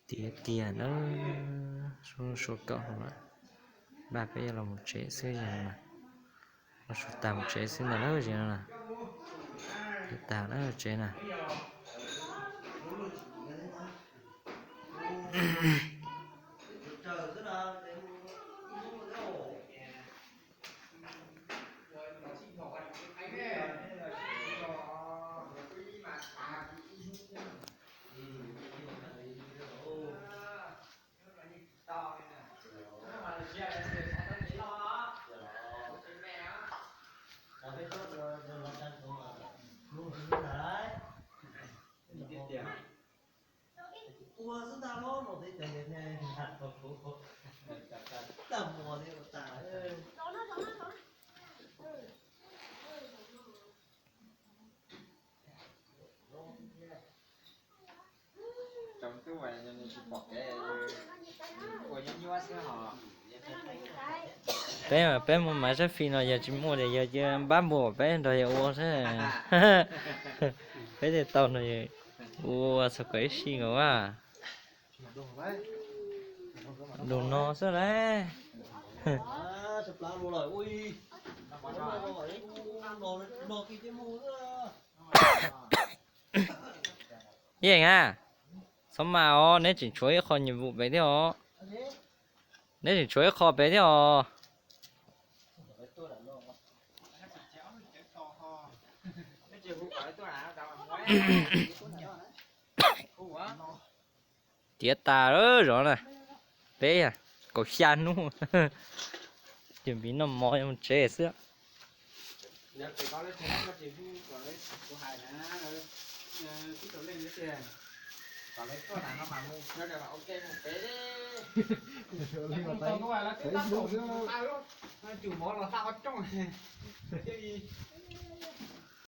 Tiav tiag na, sua kaum no lawm, npaj peb yuav los mus tsev xwb no na. Los su tas mus tsev xwb ntag na, ces no na. Tiav tas na tsev na. Peb, peb muaj maiv sab fis no yog tsis muaj ces yog cia npab npua peb nrog yawg ua xwb. Peb thiaj tau nrog yawg ua txog kom ib si nkaus a. Nrog no xwb lauj. Yeej a, txhob mas os, neb tseem tshuav ib qho nhiệm vụ pem thiab os. Neb tseem tshuav ib qho pem thiab os. Tiav tas zov na, peb kaum xya hnub, ces npis noj mov yuav mus tsev xwb.